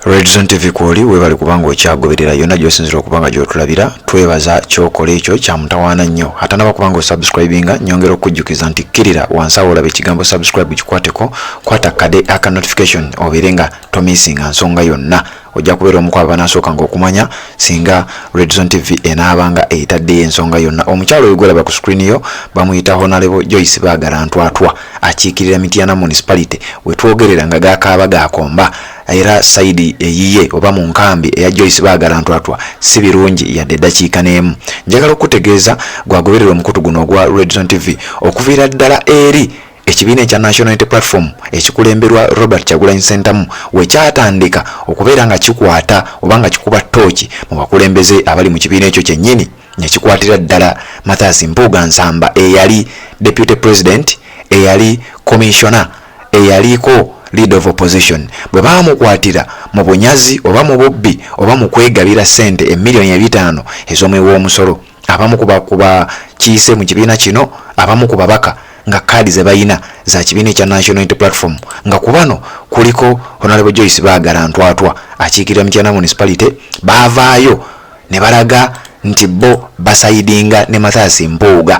Redzone TV kwoli, webale kubanga okyagoberera yonna gy'osinzira okuba nga gy'otulabira. Twebaza kyokola, ekyo kya mutawaana nnyo. Atanaba kubanga osubscribinga, nyongera okukujjukiza nti kkirira wansi awo olaba ekigambo "subscribe", gikwateko, kwata kade aka notification, obeere nga tomissinga nsonga yonna. Ojja kubeera omu ku abo banaasookanga okumanya singa Redzone TV enaabanga etaddeyo ensonga yonna. Omukyalo oyo gwolaba ku screen yo bamuyita Honorable Joyce Baagala Ntwatwa, akiikirira Mityana Municipality. Wetwogerera nga gakaaba gakomba, era side eyiye oba mu nkambi eya Joyce Baagala Ntwatwa si birungi yadde eddakiika n'emu. Njagala okutegeeza gwagoberera omukutu guno ogwa Redzone TV, okuviira ddala eri ekibiina ekya National Unity Platform ekikulemberwa Robert Kyagulanyi Ssentamu wekyatandika okubeera nga kikwata oba nga kikuba ttooki mu bakulembeze abali mu kibiina ekyo kyennyini, nekikwatira ddala Mathias Mpuuga Nsamba, eyali deputy president, eyali commissioner, eyaliko leader of opposition. Bwe baamukwatira mu bunyazi oba mu bubbi oba mu kwegabira ssente emiliyoni 500 ez'omuwi w'omusolo, abamu ku bakiise mu kibiina kino, abamu ku babaka nga kaadi ze balina za kibiina ekya National Unity Platform, nga ku bano kuliko Honorable Joyce Baagala Ntwatwa akiikirira Mityana Municipality, baavaayo ne balaga nti bo basidinga ne Mathias Mpuuga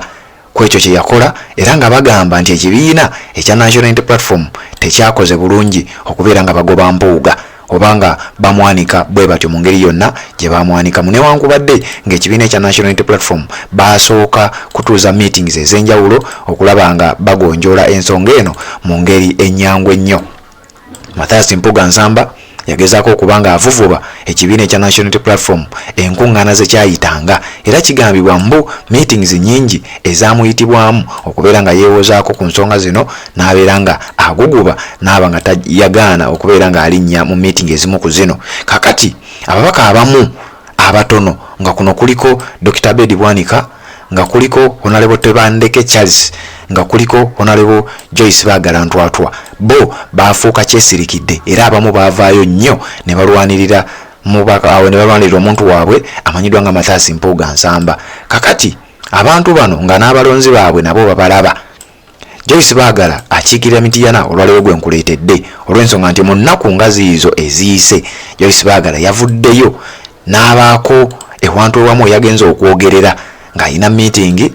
ku ekyo kye yakola, era nga bagamba nti ekibiina ekya National Unity Platform tekyakoze bulungi okubeera nga bagoba Mpuuga oba nga bamwanika bwe batyo mu ngeri yonna gye bamwanikamu, newankubadde ng'ekibiina ekya National Unity Platform basooka kutuuza meetings ez'enjawulo okulaba nga bagonjoola ensonga eno mu ngeri ennyangu ennyo. Mathias Mpuuga Nsamba yagezaako okuba nga avuvuba ekibiina ekya National Unity Platform enkuŋŋaana zekyayitanga, era kigambibwa mbu meetings nyingi ezamuyitibwamu okubeera nga yeewozaako ku nsonga zino, n'abeera nga aguguba, n'aba nga yagaana okubeera ng'alinnya mu meeting ezimu ku zino. Kakati ababaka abamu abatono, nga kuno kuliko Dr Abed Bwanika, nga kuliko Honorable Tebandeke Charles, nga kuliko Honorable Joyce Baagala Ntwatwa, bo bafuuka kyesirikidde, era abamu baavaayo nnyo ne balwanirira mubaka awo, ne balwanirira omuntu waabwe amanyiddwa nga Mathias Mpuuga Nsamba. Kakati abantu bano nga n'abalonzi baabwe nabo babalaba. Joyce Baagala akiikirira Mityana olwaleero gwe nkuleetedde, olw'ensonga nti mu nnaku nga ziizo eziyise Joyce Baagala yavuddeyo n'abaako ewantu ewamu eyagenza okwogerera ng'alina meeting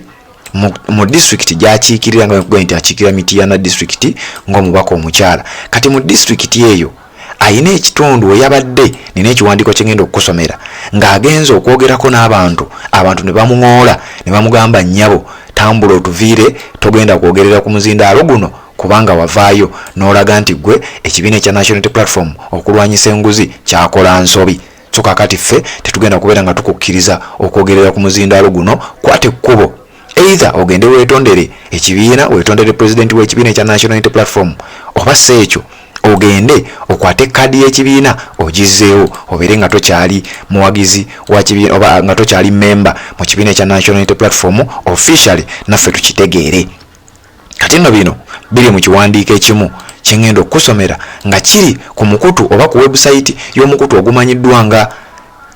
mu disitulikiti gy'akiikirira, nga nkugaye nti akiikirira Mityana Disitulikiti ng'omubaka omukyala. Kati mu disitulikiti eyo ayina ekitundu we yabadde, nina ekiwandiiko kyengenda okukusomera, ng'agenza okwogerako n'abantu, abantu ne bamuŋoola ne bamugamba, "Nnyabo, tambula otuviire, togenda kwogerera ku muzindaalo guno, kubanga wavaayo n'olaga nti gwe ekibiina ekya National Unity Platform okulwanyisa enguzi kyakola nsobi. So kakati ffe tetugenda kubeera nga tukukkiriza okwogerera ku muzindaalo guno. Kwata ekkubo, either ogende weetondere ekibiina, weetondere pulezidenti w'ekibiina ekya National Unity Platform, oba si ekyo ogende okwate kaadi y'ekibiina ogizzeewo, obeere nga tokyali muwagizi wa kibiina oba nga tokyali memba mu kibiina ekya National Unity Platform officially, naffe tukitegeere." Kati nno bino biri mu kiwandiiko ekimu kyeŋŋenda okukusomera nga kiri ku mukutu oba ku website y'omukutu ogumanyiddwa nga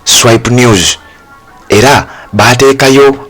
Swipe News, era baateekayo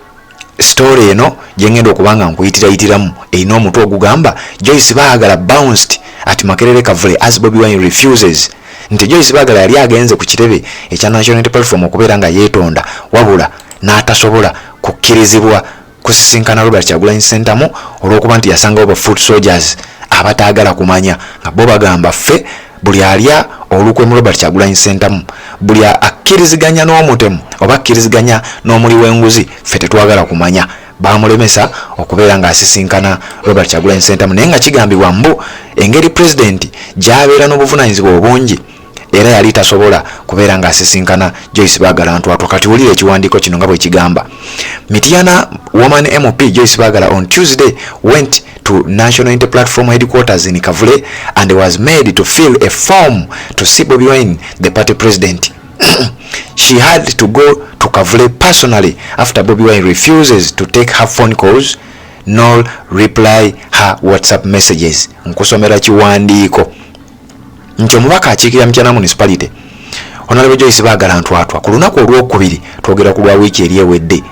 story eno gyengenda okuba nga nkuyitirayitiramu, erina omutwe ogugamba "Joyce Baagala bounced at Makerere Kavule as Bobi Wine refuses", nti Joyce Baagala yali agenze ku kitebe ekya National Unity Platform okubeera nga yeetonda, wabula n'atasobola kukkirizibwa kusisinkana Robert Kyagulanyi Ssentamu olw'okuba nti yasangawo ba foot soldiers abataagala kumanya, nga bo bagamba, "Ffe buli alya olukwe mu Robert Kyagulanyi Ssentamu, buli akkiriziganya n'omutemu oba akkiriziganya n'omuli w'enguzi, ffe tetwagala kumanya." Bamulemesa okubeera ng'asisinkana Robert Kyagulanyi Ssentamu, naye nga kigambibwa mbu engeri pulezidenti gy'abeera n'obuvunanyizibwa obungi, era yali tasobola kubeera ng'asisinkana Joyce Baagala Ntwatwa. Kati wulira ekiwandiiko kino nga bwe kigamba: "Mityana Woman MP Joyce Bagala on Tuesday went to National Unity Platform headquarters in Kavule and was made to fill a form to see Bobi Wine, the party president. She had to go to Kavule personally after Bobi Wine refuses to take her phone calls nor reply her WhatsApp messages." Nkusomera kiwandiiko nti omubaka akiikirira Mityana Municipality, Honorable Joyce Baagala Ntwatwa, ku lunaku olwokubiri, twogera ku lwa wiiki eri ewedde,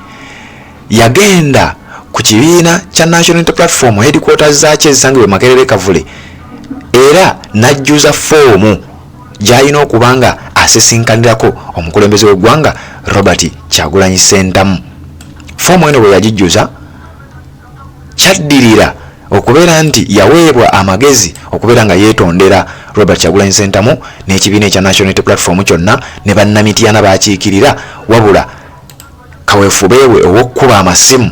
yagenda ku kibiina kya National Unity Platform headquarters zaakyo ezisangibwa e Makerere Kavule, era n'ajjuza foomu. gy'alina okuba nga asisinkanirako omukulembeze w'eggwanga Robert Kyagulanyi Ssentamu. Foomu eno bwe yagijjuza kyaddirira okubeera nti yaweebwa amagezi okubeera nga yeetondera Robert Kyagulanyi Ssentamu n'ekibiina ekya National Unity Platform kyonna ne bannamityana b'akiikirira, wabula kaweefube we ow'okukuba amasimu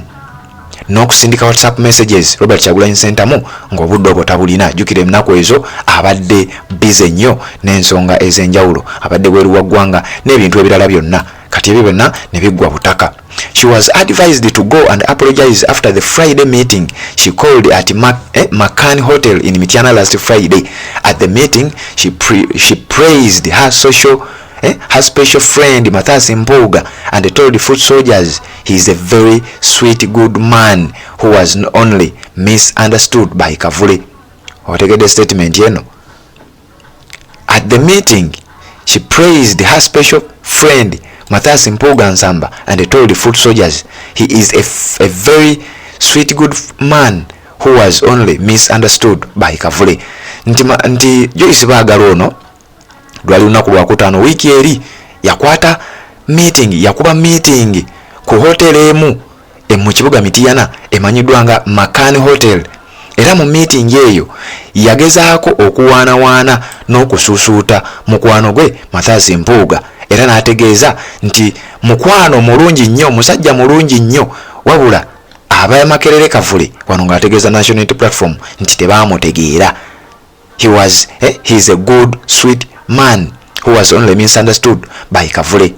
n'okusindika WhatsApp messages Robert Kyagulanyi Ssentamu ng'obudde obwo tabulina. Jjukira ennaku ezo abadde busy nnyo n'ensonga ez'enjawulo, abadde bweru wa ggwanga n'ebintu ebirala byonna, kati ebyo byonna ne biggwa butaka. She was advised to go and apologize after the Friday meeting she called at McCann Hotel in Mityana last Friday. At the meeting, she praised her special friend Mathias Mpuuga and told the foot soldiers he is a very sweet, good man who was only misunderstood by Kavule. Otegedde statement eno? At the meeting, she praised her special friend Mathias Mpuuga Nsamba and told the foot soldiers he is a very sweet, good man who was only misunderstood by Kavule. Nti Joyce Baagala ono lwali lunaku lwakutaano wiiki eri yakwata meeting, yakuba meeting ku hotel emu mu kibuga Mityana emanyiddwa nga McCann Hotel, era mu meeting eyo yagezaako okuwaanawaana n'okusuusuuta mukwano gwe Mathias Mpuuga, era n'ategeeza nti mukwano mulungi nnyo, musajja mulungi nnyo, wabula abamakerere Kavule wano ng'ategeeza National Unity Platform nti tebaamutegeera. He is a good, sweet man who was only misunderstood by Kavule.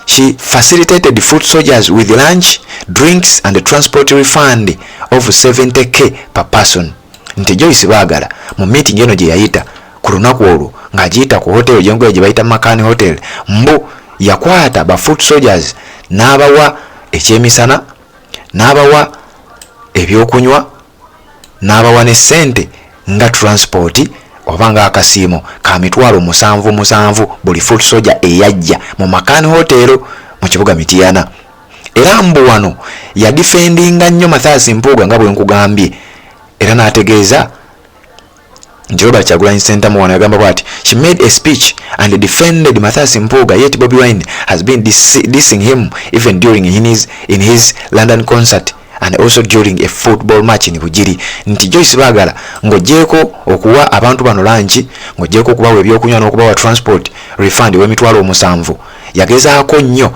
She facilitated foot soldiers with lunch, drinks and a transport refund of 70K per person. Nti Joyce Baagala mu meeting eno gye yayita ku lunaku olwo ng'agiyita ku hotel gyengoye gye bayita McCann Hotel, mbu yakwata ba foot soldiers n'abawa ekyemisana, n'abawa ebyokunywa, n'abawa ne ssente nga transport oba nga akasiimo ka 700,000 buli foot soldier eyajja mu McCann Hotel mu kibuga Mityana. Era mbu wano yadifendinga nnyo Mathias Mpuuga nga bwe nkugambye, era n'ategeeza nti Robert Kyagulanyi Ssentamu wano yagamba bw'ati: "She made a speech and defended Mathias Mpuuga, yet Bobi Wine has been dissing him even during in his London concert and also during a football match in Bugiri." Nti Joyce Baagala ng'oggyeko okuwa abantu bano lunch, ng'oggyeko okubawa ebyokunywa n'okubawa transport refund w'emitwalo 7, yagezaako nnyo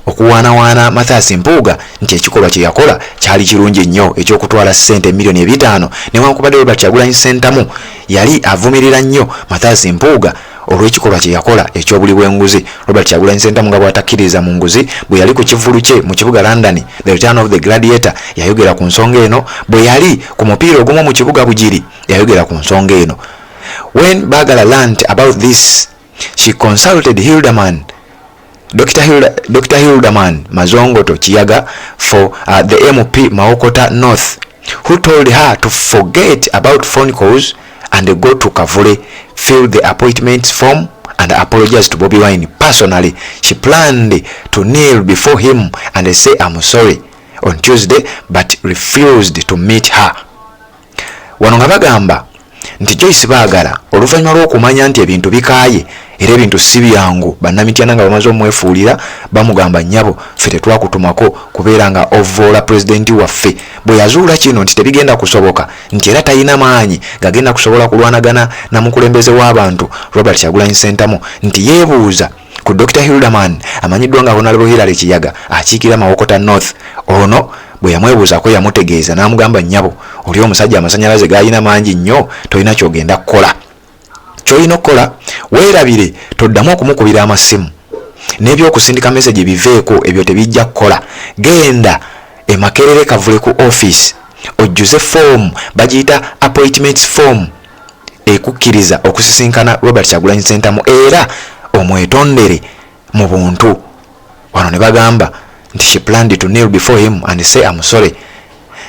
okuwaanawaana Mathias Mpuuga nti ekikolwa kye yakola kyali kirungi nnyo, ekyokutwala ssente 5 miliyoni newankubadde Robert Kyagulanyi Ssentamu yali avumirira nnyo Mathias Mpuuga olw'ekikolwa kye yakola eky'obuli bw'enguzi. Robert Kyagulanyi Ssentamu nga bw'atakkiriza mu nguzi, bwe yali ku kivvulu kye mu kibuga London, The Return of the Gladiator, yayogera ku nsonga eno. Bwe yali ku mupiira ogumu mu kibuga Bugiri, yayogera ku nsonga eno. When Bagala learned about this, she consulted Hilderman Dr. Hilda, Dr. Hilderman Mazongoto Kiyaga for the MP Mawokota North, who told her to forget about phone calls and go to Kavule, fill the appointment form and apologize to Bobi Wine personally. She planned to kneel before him and say, "I'm sorry," on Tuesday, but refused to meet her. Wano nga bagamba nti Joyce Baagala oluvannyuma lw'okumanya nti ebintu bikaaye era ebintu si byangu, bannamityana nga bamaze omwefuulira bamugamba, "Nnyabo, ffe tetwakutumako kubeera nga ovvoola pulezidenti waffe." Bwe yazuula kino nti tebigenda kusoboka, nti era talina maanyi gagenda kusobola kulwanagana na mukulembeze w'abantu Robert Kyagulanyi Ssentamu, nti yeebuuza ku Dr Hilderman amanyiddwa nga Honorable Hillary Kiyaga akiikira Mawokota North. Ono bwe yamwebuuzaako yamutegeeza n'amugamba, "Nnyabo, oli omusajja amasanyalaze g'alina mangi nnyo, tolina kyogenda kukola. Kyolina okukola, weerabire, toddamu okumukubira amasimu n'ebyokusindika message biveeko, ebyo tebijja kukola. Genda emakerere Kavule ku office ojjuze foomu bagiyita appointment form ekukkiriza okusisinkana Robert Kyagulanyi Ssentamu era omwetondere mu buntu." Wano ne bagamba nti she planned to kneel before him and say, "I'm sorry,"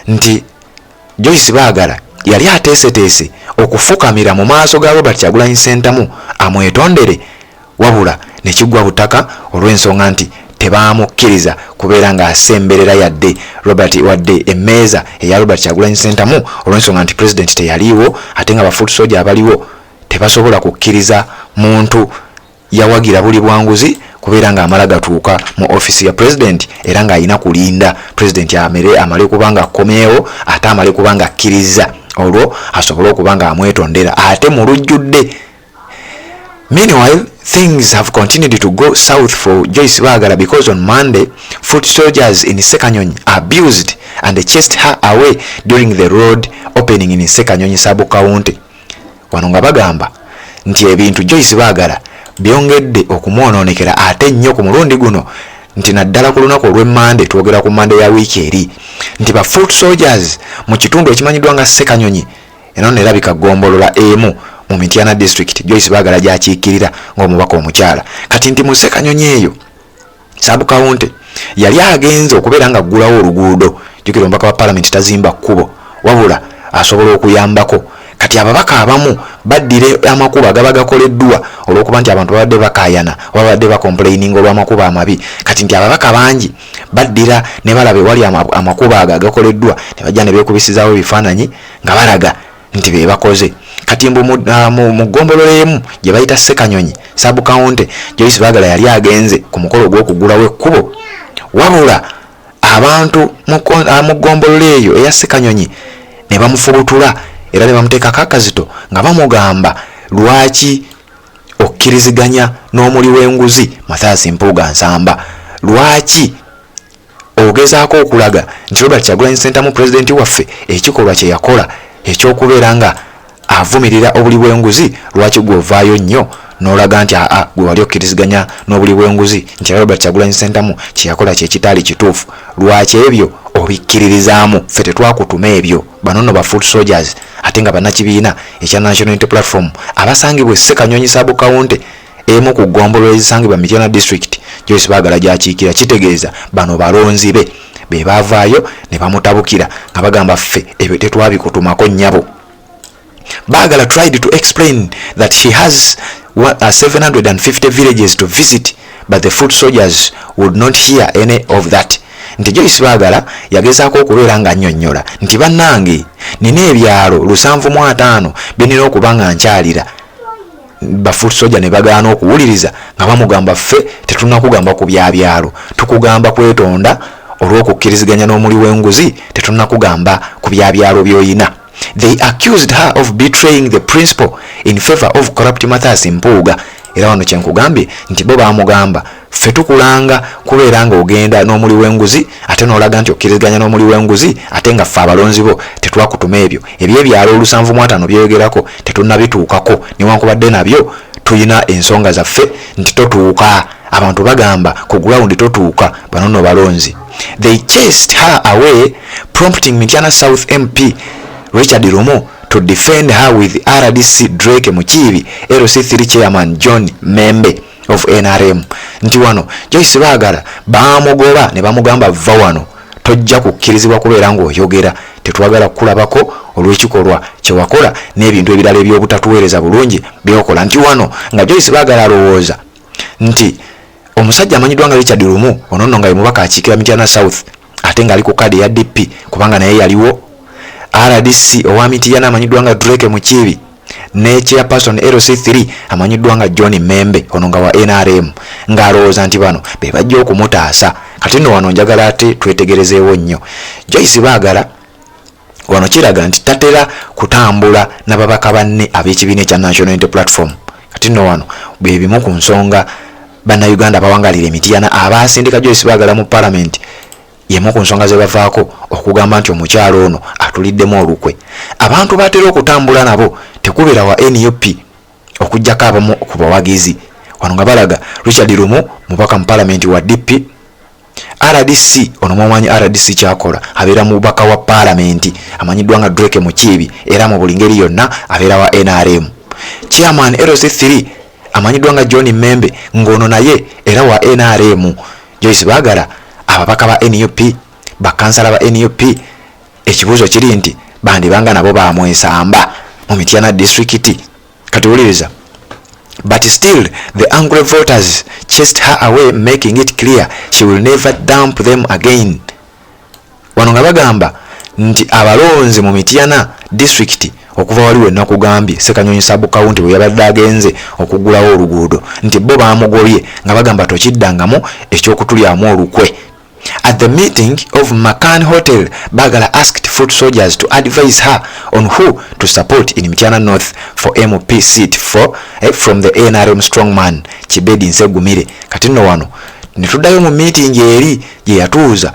nti Joyce Baagala yali ateeseteese okufukamira mu maaso ga Robert Kyagulanyi Ssentamu amwetondere, wabula nekiggwa butaka olw'ensonga nti tebamukkiriza kubeera ng'asemberera yadde Robert, wadde emmeeza eya Robert Kyagulanyi Ssentamu, olw'ensonga nti president teyaliiwo ate nga ba foot soldier abaliwo Tebasobola kukkiriza muntu yawagira buli bwanguzi kubeera ng'amala gatuuka mu ofisi ya pulezidenti, era ng'alina kulinda pulezidenti amere amale kuba nga akomyewo, ate amale kuba nga akkiriza, olwo asobole okuba nga amwetondera ate mu lujjudde. Meanwhile, things have continued to go south for Joyce Bagala because on Monday, foot soldiers in Sekanyonyi abused and chased her away during the road opening in Sekanyonyi sub-county. Wano nga bagamba nti ebintu Joyce Bagala byongedde okumwonoonekera ate nnyo ku mulundi guno, nti naddala ku lunaku olw'Emmande, twogera ku Mande ya wiiki eri, nti ba foot soldiers mu kitundu ekimanyiddwa nga Sekanyonyi, eno nerabika ggombolola emu mu Mityana District Joyce Bagala gy'akiikirira ng'omubaka omukyala. Kati nti mu Sekanyonyi eyo sub-county yali agenze okubeera nga aggulawo oluguudo. Jjukira, omubaka wa palamenti tazimba kkubo, wabula asobola okuyambako. Kati ababaka abamu baddira amakubo agaba gakoleddwa, olw'okuba nti abantu babadde bakaayana oba babadde bacomplaininga olw'amakubo amabi. Kati nti ababaka bangi baddira ne balaba ewali amakubo ago agakoleddwa, ne bajja ne beekubisizaawo ebifaananyi nga balaga nti be bakoze. Kati mbu mu ggombolola emu gye bayita Sekanyonyi sub-county, Joyce Bagala yali agenze ku mukolo ogw'okugulawo ekkubo, wabula abantu mu ggombolola eyo eya Sekanyonyi ne bamufubutula era ne bamuteekako akazito nga bamugamba, "Lwaki okkiriziganya n'omuli w'enguzi Mathias Mpuuga Nsamba? Lwaki ogezaako okulaga nti Robert Kyagulanyi Ssentamu, pulezidenti waffe, ekikolwa kye yakola ekyokubeera nga avumirira obuli bw'enguzi, lwaki gwe ovaayo nnyo n'olaga nti aa, gwe wali okkiriziganya n'obuli bw'enguzi, nti Robert Kyagulanyi Ssentamu kye yakola kyekitaali kituufu? Lwaki ebyo obikkiririzaamu? Ffe tetwakutuma ebyo." Bano nno ba foot soldiers, ate nga bannakibiina ekya National Unity Platform, abasangibwa e Ssekanyonyi sub county, emu ku ggombolola ezisangibwa Mityana District Joyce Baagala gyakiikira. Kitegeeza bano balonzi be be baavaayo ne bamutabukira nga bagamba, "Ffe ebyo tetwabikutumako, nnyabo." Bagala tried to explain that she has 750 villages to visit, but the foot soldiers would not hear any of that. Nti Joyce Bagala yagezaako okubeera nga nnyonnyola nti, "Bannange, nina ebyalo 75 byenina okuba nga nkyalira." Ba foot soldier ne bagaana okuwuliriza nga bamugamba, "Ffe tetunnakugamba ku byabyalo, tukugamba kwetonda olw'okukkiriziganya n'omuli w'enguzi, tetunnakugamba ku byabyalo by'oyina." They accused her of betraying the principle in favor of corrupt Mathias Mpuuga. Era wano kyenkugambye nti bo bamugamba, "Ffe tukulanga kubeera nga ogenda n'omuli w'enguzi, ate n'olaga nti okkiriziganya n'omuli w'enguzi, ate nga ffe abalonzi bo tetwakutuma ebyo ebyebyalo 75 byeyogerako, tetunnabituukako, newankubadde nabyo tulina ensonga zaffe nti totuuka. Abantu bagamba ku ground totuuka." Bano nno balonzi. They chased her away, prompting Mityana South MP Richard Lumu to defend her with RDC Drake Mukiibi, LC3 chairman John Membe of NRM. Nti wano Joyce Baagala bamugoba ne bamugamba, "Va wano, tojja kukkirizibwa kubeera ng'oyogera, tetwagala kukulabako olw'ekikolwa kyewakola n'ebintu ebirala ebyobutatuweereza bulungi byokola." Nti wano nga Joyce Baagala alowooza nti omusajja amanyiddwa nga Richard Lumu, ono nno nga ye mubaka akiikira Mityana South ate ng'ali ku kadi eya DP, kubanga naye yaliwo, RDC owa Mityana amanyiddwa nga Drake Mukiibi, ne chairperson LC3 amanyiddwa nga John Membe, ono nga wa NRM, ng'alowooza nti bano be bajja okumutaasa. Kati nno wano njagala ate twetegerezeewo nnyo. Joyce Baagala wano kiraga nti tatera kutambula n'ababaka banne ab'ekibiina ekya National Unity Platform. Kati nno wano bwe bimu ku nsonga Bannayuganda abawangalira Emityana abasindika Joyce Baagala mu palamenti, yemu ku nsonga ze bavaako okugamba nti omukyalo ono atuliddemu olukwe. Abantu batera okutambula nabo tekubeera wa NUP, okugjako abamu ku bawagizi. Wano nga balaga Richard Lumu, mubaka mu palamenti wa DP, RDC ono mwamanyi RDC kyakola, abeera mubaka wa palamenti amanyiddwa nga Drake Mukiibi, era mu buli ngeri yonna abeera wa NRM, chairman LC3 amanyiddwa nga John Membe, ng'ono naye era wa NRM. Joyce Baagala ababaka ba NUP, bakansala ba NUP, ekibuuzo kiri nti bandibanga nabo bamwesamba mu Mityana Disitulikiti? Kati wuliriza. But still the angry voters chased her away, making it clear she will never dump them again. Wano nga bagamba nti abalonzi mu Mityana Disitulikiti Okuva wali we nakugambye Ssekanyonyi Sub County bwe yabadde agenze okuggulawo oluguudo nti bo baamugobye nga bagamba tokiddangamu eky'okutulyamu olukwe. At the meeting of Makan Hotel, Bagala asked foot soldiers to advise her on who to support in Mityana North for MP seat from the NRM strongman Kibedi Nsegumire. Kati nno wano ne tuddayo mu meeting eri gye yatuuza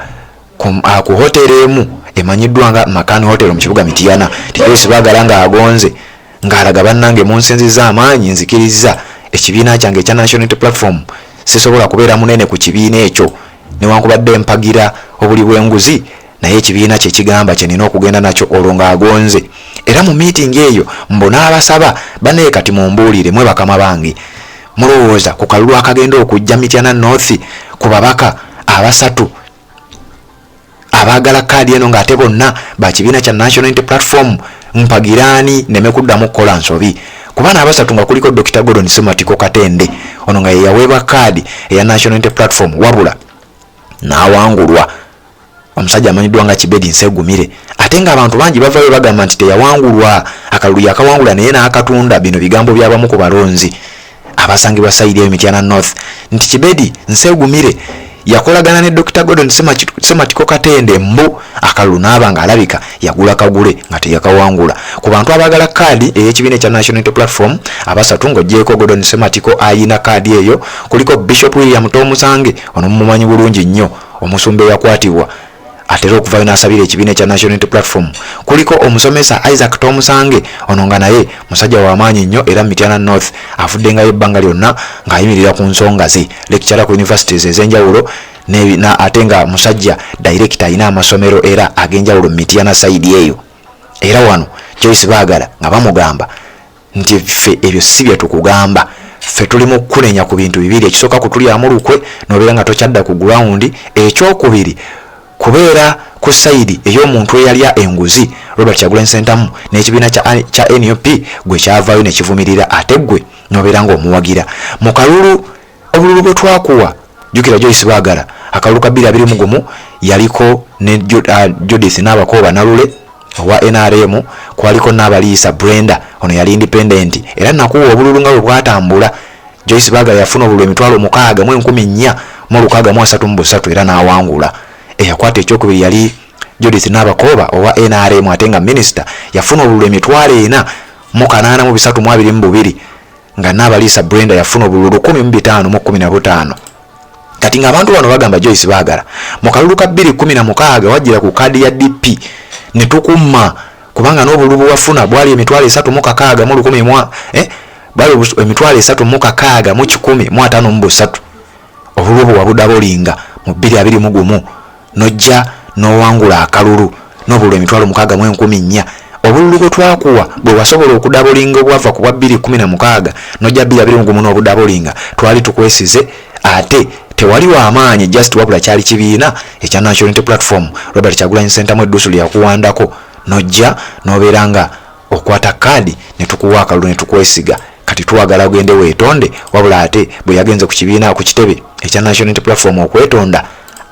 ku hotel emu emanyiddwa nga Makan Hotel mu kibuga Mityana. Joyce Bagala ng'agonze ng'alaga bannange munsinzizza amaanyi, nzikirizza ekibiina kyange ekya National Unity Platform, sisobola kubeera munene ku kibiina ekyo newankubadde mpagira obuli bw'enguzi, naye ekibiina kye kigamba kye nina okugenda nakyo. Olwo ng'agonze era mu meeting eyo mbu n'abasaba bannaye, kati mumbuulire mwe bakama bange, mulowooza ku kalulu akagenda okujja Mityana North ku babaka abasatu abaagala kaadi eno ng'ate bonna ba kibiina kya National Unity Platform, mpagiraani neme kuddamu kukola nsobi? Kuba n'abasatu nga kuliko Dr Gordon Sematiko Katende, ono nga ye yaweebwa kaadi eya National Unity Platform wabula n'awangulwa omusajja amanyiddwa nga Kibedi Nsegumire, ate ng'abantu bangi bavayo bagamba nti teyawangulwa, akalulu yakawangula naye n'akatunda. Bino bigambo by'abamu ku balonzi abasangibwa side eyo Mityana North nti Kibedi Nsegumire yakolagana ne Dr Gordon Sematiko Katende, mbu akalulu n'aba ng'alabika yagula kagule nga teyakawangula. Ku bantu abaagala kaadi ey'ekibiina ekya National Unity Platform abasatu ng'oggyeeko Gordon Sematiko ayina kaadi eyo, kuliko Bishop William Tomusange, ono mumumanyi bulungi nnyo, omusumba eyakwatibwa atera okuvayo n'asabira ekibiina ekya National Unity Platform. Kuliko omusomesa Isaac Tomusange, ono nga naye musajja w'amaanyi nnyo era Mityana North avuddengayo ebbanga lyonna ng'ayimirira ku nsonga ze, lecturer ku universities ez'enjawulo ate nga musajja director alina amasomero era ag'enjawulo mu Mityana side eyo. Era wano Joyce Baagala nga bamugamba nti ffe ebyo si bye tukugamba, ffe tuli mu kukunenya ku bintu bibiri: ekisooka kutulyamu lukwe n'obeera nga tokyadda ku ground, ekyokubiri kubeera ku side ey'omuntu eyalya enguzi Robert Kyagulanyi Ssentamu n'ekibiina kya NUP gwe kyavaayo ne kivumirira, ate ggwe n'obeera ng'omuwagira mu kalulu obululu bwe twakuwa. Jjukira Joyce Baagala akalulu ka 2021 yaliko ne Judith Nabakooba Nalule owa NRM, kwaliko Naabaliisa Brenda, ono yali independent, era nakuwa obululu nga bwe bwatambula. Joyce Baagala yafuna obululu 64,463 era n'awangula. Eyakwata ekyokubiri yali Judith Nabakooba owa NRM ate nga minisita, yafuna obululu 4,80322, nga Naabaliisa Brenda yafuna obululu 1,515. Kati ng'abantu bano bagamba Joyce Baagala mu kalulu ka 2016 wajjira ku kaadi ya DP ne tukumma, kubanga n'obululu bwe wafuna bwali 361,000 mwa bwali 361,153. Obululu bwe wabudabolinga mu 2021 n'ojja n'owangula akalulu n'obululu 64,000. Obululu bwe twakuwa bwe wasobola okudabolinga obwava ku bwa 2016 n'ojja 2021 n'obudabolinga, twali tukwesize ate tewali w'amaanyi just wabula kyali kibiina ekya National Unity Platform, Robert Kyagulanyi Ssentamu eddusu lyakuwandako n'ojja n'obeera nga okwata kaadi ne tukuwa akalulu ne tukwesiga. Kati twagala ogende weetonde, wabula ate bwe yagenze ku kibiina ku kitebe ekya National Unity Platform okwetonda,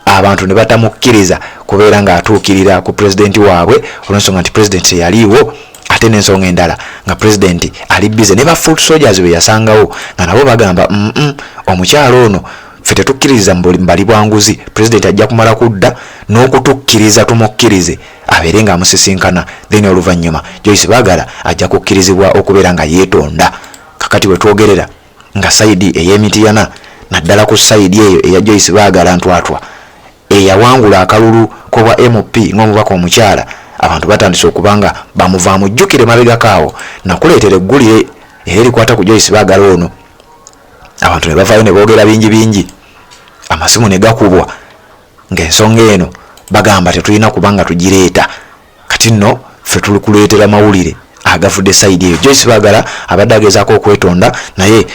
abantu ne batamukkiriza kubeera ng'atuukirira ku pulezidenti waabwe olw'ensonga nti pulezidenti teyaliiwo, ate n'ensonga endala nga pulezidenti ali busy ne ba foot soldiers be yasangawo nga nabo bagamba omukyalo ono ffe tetukkiriza mbali bwanguzi, pulezidenti ajja kumala kudda n'okutukkiriza tumukkirize abeere ng'amusisinkana, then oluvannyuma Joyce Baagala ajja kukkirizibwa okubeera nga yeetonda. Kakati we twogerera nga side ey'Emityana, naddala ku side eyo eya Joyce Baagala Ntwatwa eyawangula akalulu k'obwa MP ng'omubaka omukyala, abantu batandise okuba nga bamuvaamu. Jjukire mabegako awo nakuleetera eggulire era erikwata ku Joyce Baagala ono, abantu ne bavaayo ne boogera bingi bingi, amasimu ne gakubwa ng'ensonga eno bagamba tetulina kuba nga tugireeta. Kati nno ffe tuli kuleetera mawulire agavudde side eyo. Joyce Baagala abadde agezaako okwetonda naye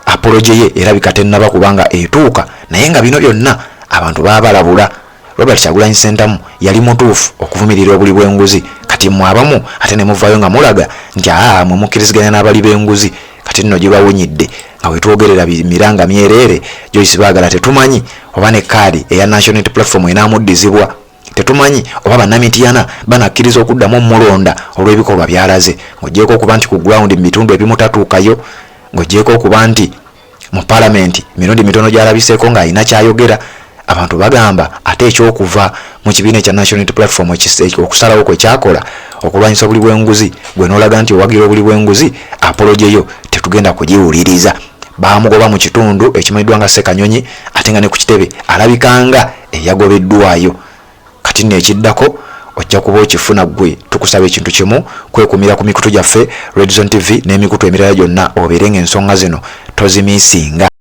apology ye erabika tennaba kubanga etuuka, naye nga bino byonna abantu baabalabula. Robert Kyagulanyi Ssentamu yali mutuufu okuvumirira obuli bw'enguzi, kati mmwe abamu ate ne muvaayo nga mulaga nti aa mwe mukkiriziganya n'abali b'enguzi. Kati nno gibawunyidde nga wetwogerera miranga myereere. Joyce Baagala tetumanyi oba ne kaadi eya National Unity Platform enaamuddizibwa. Tetumanyi oba Bannamityana banakkiriza okuddamu omulonda olw'ebikolwa by'alaze, ng'oggyeeko okuba nti ku ground mu bitundu ebimu tatuukayo, ng'oggyeeko okuba nti mu palamenti mirundi mitono gy'alabiseeko ng'alina ky'ayogera. Abantu bagamba ate ekyokuva mu kibiina ekya National Unity Platform, okusalawo kwe kyakola okulwanyisa obuli bw'enguzi, gwe n'olaga nti owagira obuli bw'enguzi, apology yo tetugenda kugiwuliriza. Baamugoba mu kitundu ekimanyiddwa nga Ssekanyonyi, ate nga ne ku kitebe alabikanga eyagobeddwayo. Kati nno ekiddako ojja kuba okifuna ggwe. Tukusaba ekintu kimu, kwekumira ku mikutu gyaffe, Redzone TV n'emikutu emirala gyonna, obeere ng'ensonga zino tozimiisinga.